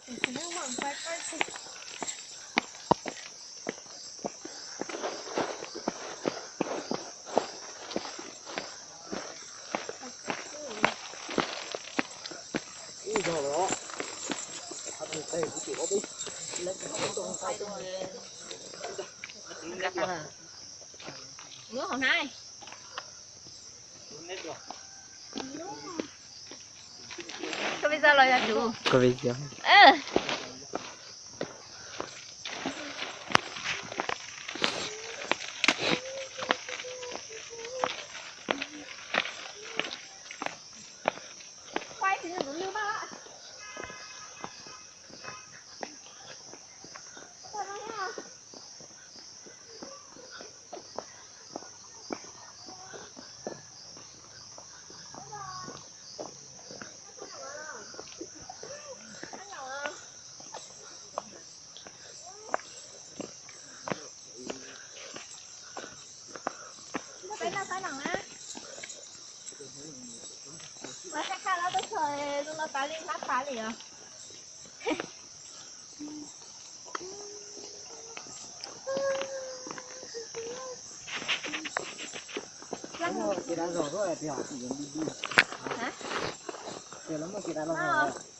Ua hauv na. Koj peb zog los yog kuv? Koj peb zog. Peb noj sab no na. Mas kaj kaj los tuaj txog zoo no tas li hlab tas li os. Ces lawv muaj ces lawv los.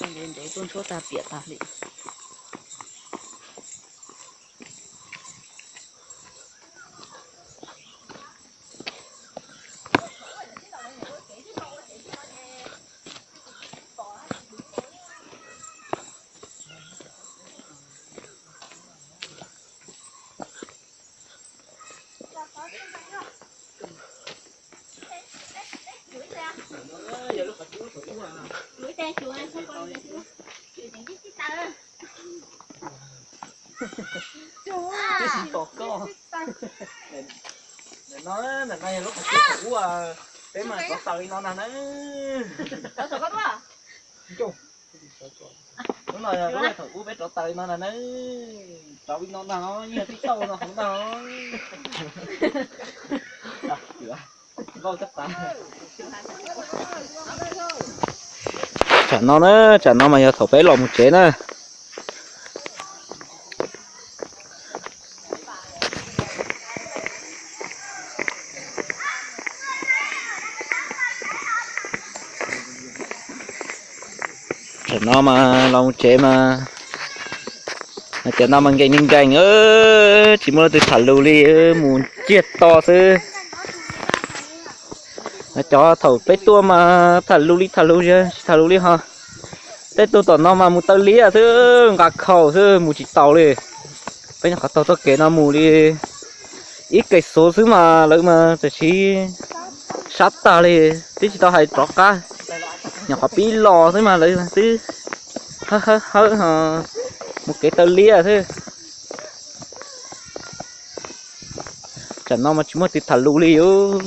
Ntev ntev tuaj ntshuab tag piam tag li. Twb tsis pom koj. Ntawm no, ntawm no yog lub qhov tsua thaum ub, peb mas rov taws li no na na. Lub no yog lub thaum ub peb rov taws li no na na. Tsam no na, tsam no mas yog thaum peb los mus tsev na. Tam no mas los mus tsev mas, hais tias no mas nkees nkees, tsis muaj leej twg tham lus li, mus ntsiag to xwb. Cov thaum peb tuaj mas tham lus li tham lus, tsis tham lus li ho. Tej tug tom no mas mus taw liab xwb, nqa khaus xwb, mus tsis taus li. Peb nyuam qhuav taug txoj kev no mus li ib kev xuv xwb mas lawv mas tam sim sab tag li, twb tsis tau hais rov qab. Nyuam qhuav pib los xwb mas lawv twb hawb hawb hawb ho mus kev taw liab xwb. Tam no mas tsis muaj leej twg tham lus li os.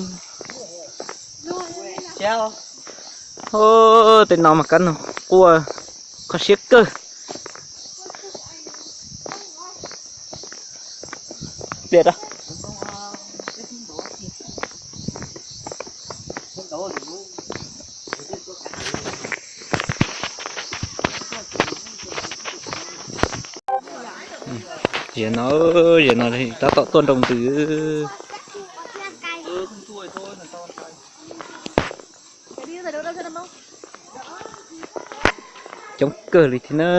Tej no mas kab noog quaj kho siab kawg. Pliag da. Zaum no, zaum no tab tom tuaj nroo ntws. Coob kawg li thiab na.